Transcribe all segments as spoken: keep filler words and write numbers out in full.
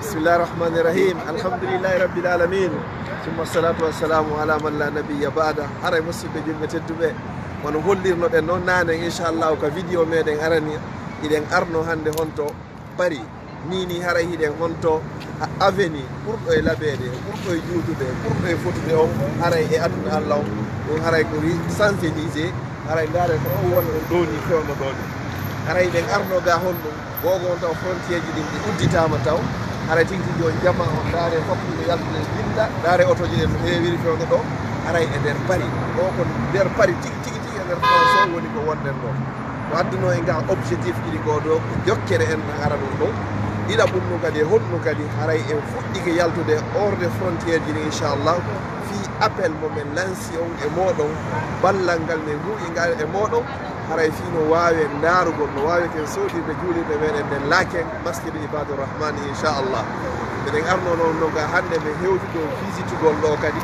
Bismillahi rahmani rahim. Alhamdulillahi rabbil alamin. Summa salatu wassalamu ala man la nabiyya ba'da. Haray musidɓe julɓe tedduɓe, wano hollirnoɗen noon naane, inchallahu, ka vidéo meɗen arani, hiɗen arno hannde honto Paris. Ni ni haray hiɗen honto a-, avenue ɓurɗo e laɓeede, ɓurɗo e juutude, ɓurɗo e fotude on haray e aduna Allah on. Ɗum haray ko ri-, Champs-Élysées. Haray ndaare ko ɗo wonno ɗo ni fewno ɗo ni. Haray hiɗen arno ga honɗum. Googo on taw frontière ji ɗin ɗi udditaama taw. Haray tigi tigi on jama on, ndaare fof no yaltude dilla, ndaare otoji ɗen no heewiri fewndo ɗo. Haray e nder Paris. Ɗo ko nder Paris tigi tigi tigi e nder France o woni ko wonɗen ɗo. Ko adduno e ngal objectif ɗiɗi goo ɗo, ko jokkere en na ara ɗum ɗo. Ɗiɗa ɓum ɗum kadi, e honɗum kadi, haray en fuɗɗike yaltude hors de frontière ji ɗin, inchallah. Fii appel mo men lansi on e mooɗon, ballal ngal men huu'i ngal e mooɗon, haray fii no waawe ndaarugol, no waaweten soodirde juulirde meɗen nden Laeken, Masjidu Ibadur Rahman, inchallah. Meɗen arno noon no ga hannde men hewtude o visitugol ɗo kadi,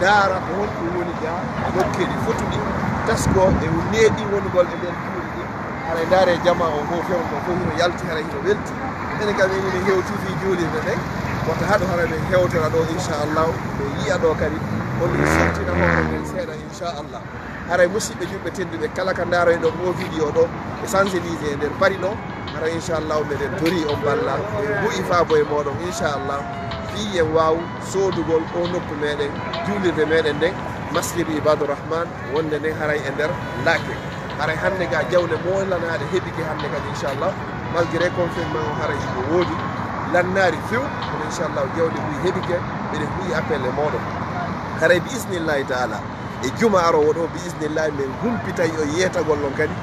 ndaara ko honɗum woni ga dokke ɗi fotuɗi, tasko e neeɗi wonugol e nder juuli ɗi. Haray ndaare jama o fof fewndo fof hino yalti, haray hino welti. Enen kam enen hewti fii juulirde nden. Wata haɗu haray men hewtora ɗo, inchallah. Men yi'a ɗo kadi, on sortina hoore men seeɗa, inchallah. Haray musidɓe julɓe tedduɓe, kala ka ndaaroyɗon o vidéo ɗo e Champs-Élysées e nder Paris ɗo, haray inchallah meɗen tori on balla, en hu'i faabo e mooɗon, inchallah. Fii en waaw soodugol o nokku meɗen, juulirde meɗen nden, Masjidu Ibadur Rahman, wonde nden haray e nder Laeken. Haray hannde ga jawle mo lanaaɗe heɓike hannde kadi, inchallah, malgré confinement o haray himo woodi, lannaari few, kono inchallah jawle buy heɓike, meɗen hu'i appel e mooɗon. Haray bi isnillahi taala, e juma aroowo ɗo, bi isnillahi, men humpitay o yeetagol on kadi,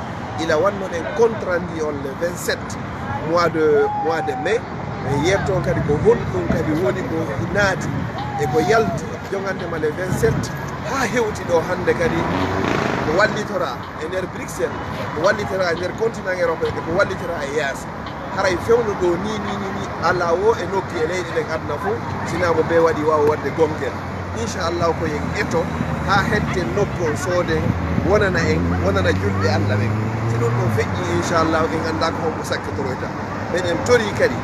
ila wannoɗen compte rendu on le vingt-sept mois de, mois de mai. Men yeetto on kadi ko honɗum kadi woni ko naati e ko yalti jongante ma le vingt-sept haa hewti ɗo hannde kadi ko wallitora e nder Bruxelles, ko wallitora e nder continent européen, e ko wallitora e yaasi. Haray fewndo ɗo ni, ni, ni, ni, alaa wo e nokki e leyɗe ɗen aduna fof, sinaa mo bee waɗi waawa waɗde gongel. Inchallah ko yen eto haa hetten nokku on sooden, wonana en, wonana julɓe Allah ɓen. Si ɗum ɗo feƴƴi, inchallah en anndaa ko hombo sakkitoroyta. Meɗen tori kadi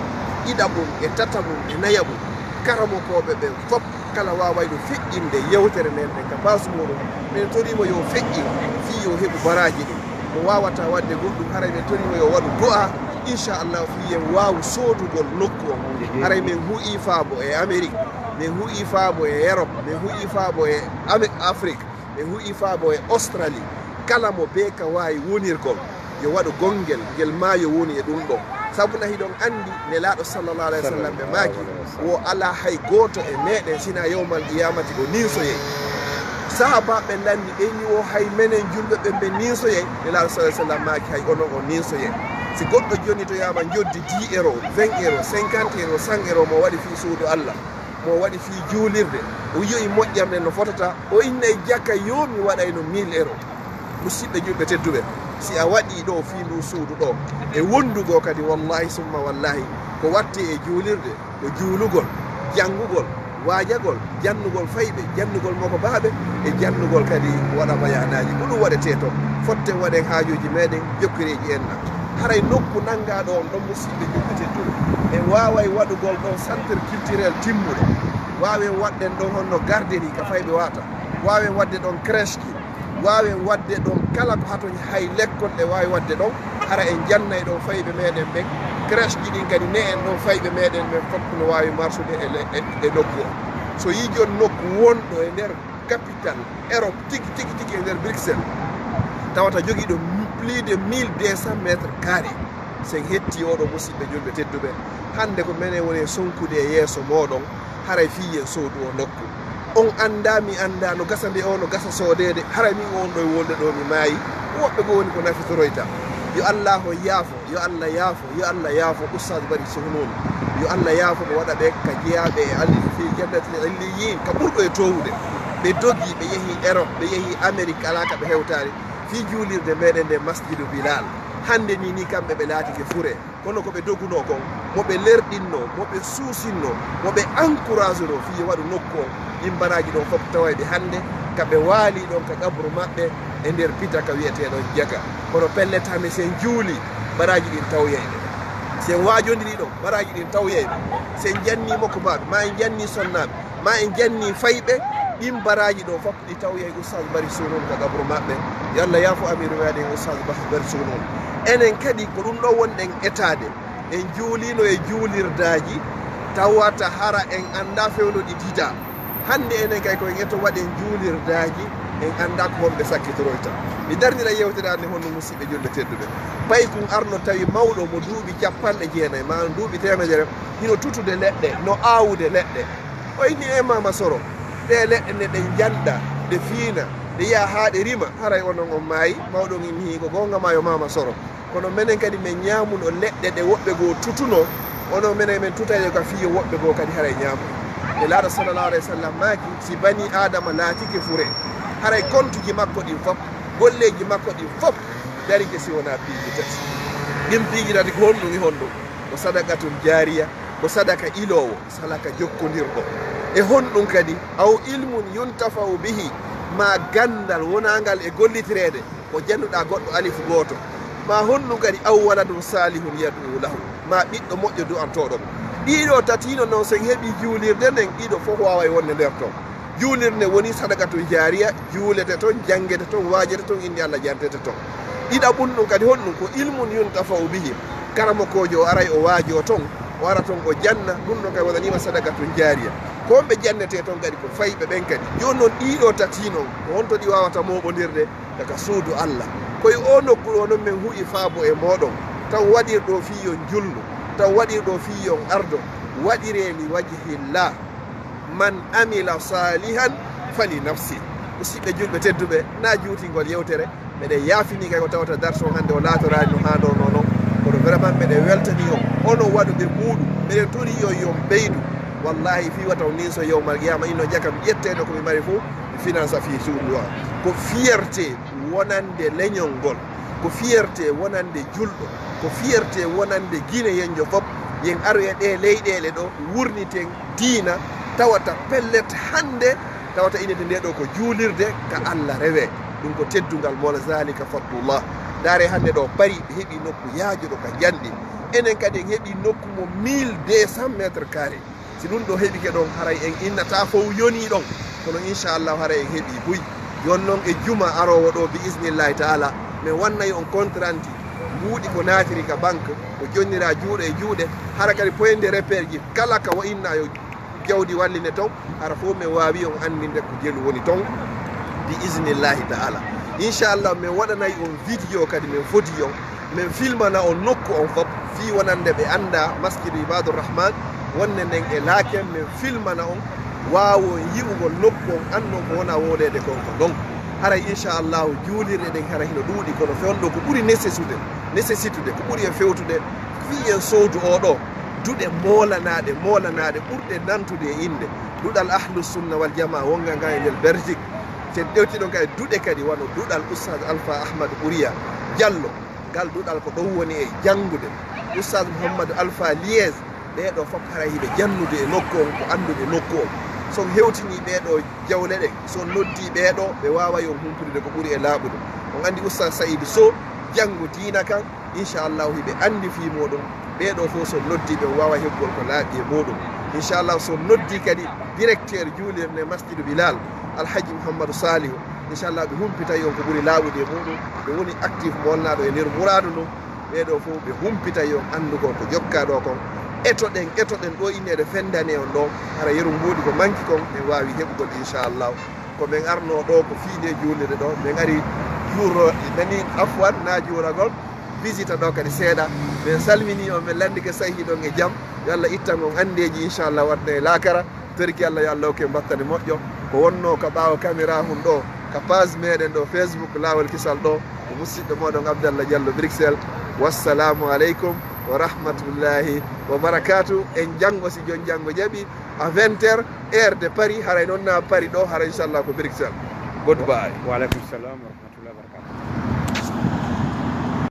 ɗiɗaɓum e tataɓum e nayaɓum, karamokooɓe ɓen fof, kala waawayɗo feƴƴinde yewtere nden, nden ka baasu muɗum, min toriimo yo feƴƴin fii yo heɓu baraaji ɗin. Mo waawata waɗde goɗɗum, haray min toriimo yo waɗu du'a, inchallah, fii yen waawu soodugol nokku on. Haray min hu'i faabo e Amérique, min hu'i faabo e Europe, min hu'i faabo e Ame-, Afrique. Ɓe hu'i faabo e Australie, kala mo bee ka waawi wonirgol, yo waɗu gongel ngel maayo woni e ɗum ɗo. Sabu na hiɗon anndi Nelaaɗo sallallahu alayhi wa sallam ɓe maaki, wo alaa hay gooto e meɗen sina yawmal qiyamati o ninsoyay. Sahaabaaɓe lanni ɓe ni wo hay menen julɓe ɓen ɓe ninsoyay, Nelaaɗo sallallahu alayhi wa sallam maaki hay onon o ninsoyay. Si goɗɗo jonnitoyaama njoddi dix euros, vingt euros, cinquante euros, cent euros mo waɗi fii suudu Allah, mo waɗi fii juulirde, o yi'oyi moƴƴere nden no fotata, o innay jaka yo mi waɗayno mille euros. Musidɓe julɓe tedduɓe, si a waɗi ɗo fii ndu suudu ɗo, e wondugoo kadi, wallahi summa wallahi, ko watte e juulirde, ko juulugol, janngugol, waajagol, jannugol fayɓe, jannugol mokobaaɓe, e jannugol kadi waɗa bayaanaaji. Ko ɗum waɗetee to. Fotten waɗen haajuuji meɗen, jokkireeji en na. Haray nokku nanngaaɗo on ɗon, musidɓe julɓe tedduɓe, en waaway waɗugol ɗon centre culturel timmuɗo. Waawen waɗden ɗon honno garderie ka fayɓe wata. Waawen waɗde ɗon crèche ki. Waawen waɗde ɗon kala ko hatoñ hay lekkol ɗe waawi waɗde ɗon. Hara en jannay ɗon fayɓe meɗen ɓen. Crèche ji ɗin kadi ne en ɗon fayɓe meɗen ɓen fof no waawi marsude e le-, e, e nokku o. So yijon nokku wonɗo e nder capital Europe tigi, tigi, tigi e nder Bruxelles, tawata jogiiɗo plus de mille deux cents mètres carrés. Sen hetti oɗo musidɓe julɓe tedduɓe, hannde ko menen woni e sonkude e yeeso mooɗon, haray fii yen soodu o nokku. On anndaa, mi anndaa, no gasa nde o, no gasa soodeede, haray min on ɗo e wolde ɗo mi maayi. Woɓɓe goo woni ko nafitoroyta. Yo Allaahu yaafo, yo Allah yaafo, yo Allah yaafo Oustaz Bari Sohnun. Yo Allah yaafo mo, waɗa ɓe ka jeyaaɓe e alli fii jannatil illiyin, ka ɓurɗo e toowude. Ɓe dogi, ɓe yehi Europe, ɓe yehi Amérique, alaa ka ɓe hewtaani. Fii juulirde meɗen nde Masjidu Bilal. Hannde ni, ni kamɓe ɓe laatike fure. Kono ko ɓe dogunoo kon, mo ɓe lerɗinnoo, mo ɓe suusinnoo, mo ɓe encouragenoo fii yo waɗu nokku on, ɗin baraaji ɗon fof taway ɓe hannde ka ɓe waali ɗon ka qabru maɓɓe e nder pita ka wi'etee ɗon Jaga. Kono pellet hannde sen juuli, baraaji ɗin tawyay ɓe. En waajondiri ɗo, baraaji ɗin tawyay ɓe. Si en jannii mokko maaɓe, maa en jannii sonnaaɓe, maa en jannii fayɓe, ɗin baraaji ɗo fof ɗi tawyay Oustaz Bari Suunuun ka qabru maɓɓe. Yo Allah yaafo Amiiru Meeɗen Oustaz Bah Bari Suunuun. Enen kadi ko ɗum ɗo wonɗen etaade. En juuliino e juulirdaaji, tawata hara en anndaa fewndo ɗi didaa. Hannde enen kay ko en eto waɗen juulirdaaji, en anndaa ko honɓe sakkitoroyta. Mi darnira yewtere hannde honno, musiɓɓe julɓe tedduɓe. Paykun arno tawi mawɗo mo duuɓi cappanɗe jeenayi, maa duuɓi teemedere, hino tutude leɗɗe, no aawude leɗɗe. O inni, "E Maama Soro, ɗee leɗɗe ne ɗe njanɗa, ɗe fiina, ɗe yaha haa ɗe rima, haray onon on maayi?" Mawɗo on inni, "Ko goonga maa yo Maama Soro. Kono menen kadi men ñaamuno leɗɗe ɗe woɓɓe goo tutuno, onon menen men tutay ɗe ka fii yo woɓɓe goo kadi haray ñaamu." Nelaaɗo sallallahu alayhi wa sallam maaki, "Si banii Aadama laatike fure, haray kontuji makko ɗin fof, golleeji makko ɗin fof, darike si wonaa piiji tati." Ɗin piiji tati ko honɗum e honɗum? Ko sadaqatun jaariya, ko sadaka iloowo, sadaka jokkondirɗo. E honɗum kadi? "Aw ilmun yuntafa'u bihi", maa ganndal wonaangal e gollitireede, ko jannduɗaa goɗɗo alif gooto. Maa honɗum kadi? "Aw waladun saalihun yad'u lahu", maa ɓiɗɗo moƴƴo du'antooɗo mo. Ɗiɗo tati no non, so en heɓii juulirde nden, ɗiɗo fof waaway wonde nder ton. Juulirde woni sadaqatun jaariya, juulete ton, janngete ton, waajete ton, innde Allah jantete ton. Ɗiɗaɓun ɗum kadi honɗum? Ko ilmun yuntafa'u bihi. Karamokoojo o aray o waajoo ton, o ara ton o janna, ɗum ɗon kadi wonaniima sadaqatun jaariya. Ko honɓe jannetee ton kadi? Ko fayɓe ɓen kadi. Jooni non ɗiɗo tati non, ko honto ɗi waawata mooɓondirde? Daga suudu Allah. Ko e oo nokku ɗoo non men hu'i faabo e mooɗon, taw waɗir ɗoo fii yo on julnu, taw waɗir ɗoo fii yo on ardo, waɗiree li wajhillah. "Man amila saalihan fali nafsi." Musiɓɓe julɓe tedduɓe, na juutingol yewtere, meɗen yaafini kay ko tawata darso hannde o laatoraani no haanoo non non. Kono vraiment meɗen weltanii on, onon waɗuɓe muuɗum, meɗen torii on yo on ɓeydu. Wallaahi fii wata on ninso yawmal qiyaama, inno jaka mi ƴetteede ko mi mari fof, mi finansa fii suudu o. Ko fierté wonande leñol ngol, ko fierté wonande julɗo, ko fierté wonande Guinéenjo fof. Yen aru e ɗee leyɗeele ɗo, wurniten diina, tawata pellet hannde, tawata inete nde ɗo ko juulirde ka Allah rewee. Ɗum ko teddungal Mawla, zalika fadlullah. Ndaaree hannde ɗo Paris, ɓe heɓii nokku yaajuɗo ka njanɗi. Enen kadi en heɓii nokku mo mille deux cents mètres carrés. Si ɗum ɗo heɓike ɗon, haray en innataa fow yonii ɗon, kono inchallahu haray en heɓii buy. Jooni non e juma aroowo ɗo, bi isnillahi taala, min wannay on compte rendu mbuuɗi ko naatiri ka banque, ko jonniraa juuɗe e juuɗe, hara kadi point de repère ji kala ka wo inna yo jawdi walline ton, hara fow min waawi on anndinde ko jelu woni ton, bi isnillahi taala. Inchallah min waɗanay on vidéo kadi, min fodi on, min filmana on nokku on fof, fii wonande ɓe annda Masjidu Ibadur Rahman wonde nden e Laken, min filmana on, waawon yi'ugol nokku on, annon ko wona woodeede kon ko non. Haray inchallahu juulirɗe ɗen hara hino ɗuuɗi, kono fewndo ko ɓuri nécessité, nécessitude, ko ɓuri e fewtude, fii en soodu oo ɗo duɗe moolanaaɗe, moolanaaɗe, ɓurɗe nantude e innde duɗal Ahlu Sunna wal Jamaa wonngal ngal e nder Belgique. Si en ƴeewtii ɗon kadi duɗe kadi wano duɗal Oustaz Alpha Ahmad Ɓuriya Jallo, ngal duɗal ko ɗon woni e janngude. Oustaz Mouhamadou Alpha Lies, ɓee ɗoo fof haray hiɓe jannude e nokku on, ko annduɓe nokku on. So on hewtinii ɓee ɗoo jawle ɗen, so on noddii ɓee ɗoo, ɓe waaway on humputude ko ɓuri e laaɓude. On anndi Oustaz Saïd Sow, janngo diina kan, inchallahu hiɓe anndi fii muuɗum. Ɓee ɗoo fof so on noddii ɓe, on waaway heɓugol ko laaɓi e muuɗum. Inchallahu so on noddii kadi directeur juulirde Masjidu Bilal, Alhaji Mouhamadou Salihu, inchallah ɓe humpitay on ko ɓuri laaɓude e muuɗum. Ɓe woni actif mo wonnaaɗo e nder muraadu ndun. Ɓee ɗoo fof ɓe humpitay on anndugol ko jokkaa ɗoo kon. Etoɗen, etoɗen ɗoo inneede fenndane on ɗoo. Hara yeru mbuuɗi ko manki kon, en waawi heɓugol inchallahu. Ko min arnoo ɗoo ko fii ndee juulirde ɗoo. Min ari juuro, nani, afwan, na juuragol, visita ɗoo kadi seeɗa. Min salminii on, min lanndike sayhi ɗon e jam. Yo Allah ittan on anndeeji, inchallah, aduna e laakara. Torki Allah, yo Allah hokke en battane moƴƴo. Ko wonnoo ka ɓaawo caméra hun ɗoo, ka page meɗen ɗoo, Facebook Laawol Kisal ɗoo, ko musiɗɗo mooɗon Abdallah Diallo Bruxelles. Wassalamu aleykum wa rahmatullahi wa barakatuh. En janngo, si jon janngo jaɓi, à vingt heures, heure de Paris, haray noon na Paris ɗoo, haray inchallah ko Bruxelles. Goodbye. Wa aleykum salam wa rahmatullahi wa barakatuh.